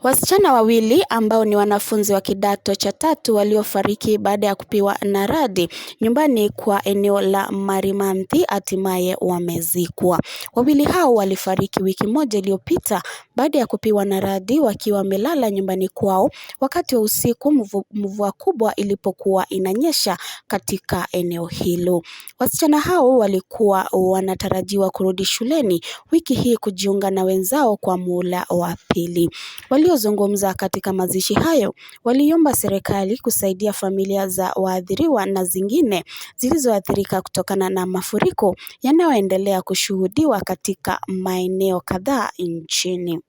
Wasichana wawili ambao ni wanafunzi wa kidato cha tatu waliofariki baada ya kupigwa na radi nyumbani kwa eneo la Marimanthi hatimaye wamezikwa. Wawili hao walifariki wiki moja iliyopita baada ya kupigwa na radi wakiwa wamelala nyumbani kwao wakati wa usiku mvua kubwa ilipokuwa inanyesha katika eneo hilo. Wasichana hao walikuwa wanatarajiwa kurudi shuleni wiki hii kujiunga na wenzao kwa muhula wa pili. Waliozungumza katika mazishi hayo waliomba serikali kusaidia familia za waathiriwa na zingine zilizoathirika kutokana na mafuriko yanayoendelea kushuhudiwa katika maeneo kadhaa nchini.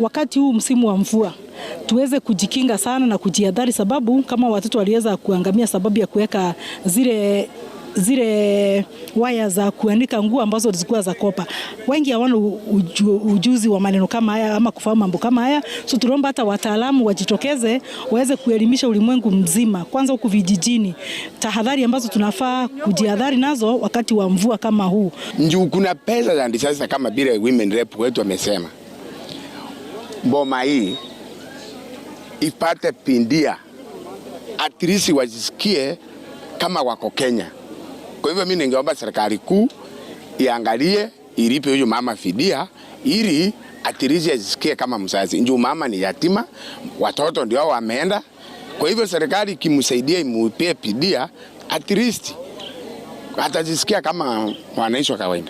Wakati huu msimu wa mvua tuweze kujikinga sana na kujihadhari, sababu kama watoto waliweza kuangamia sababu ya kuweka zile waya za kuanika nguo ambazo zilikuwa za copper. Wengi hawana ujuzi wa maneno kama haya ama kufahamu mambo kama haya, so tunaomba hata wataalamu wajitokeze waweze kuelimisha ulimwengu mzima, kwanza huku vijijini, tahadhari ambazo tunafaa kujihadhari nazo wakati wa mvua kama huu. Njuu kuna pesa za disaster kama vile women rep wetu wamesema, boma hii ipate fidia, at least wajisikie kama wako Kenya. Kwa hivyo mimi ningeomba serikali kuu iangalie ilipe huyu mama fidia ili at least ajisikie kama mzazi. Njuu mama ni yatima, watoto ndio wameenda. Kwa hivyo serikali ikimsaidia imupie fidia, at least atajisikia kama mwananchi wa kawaida.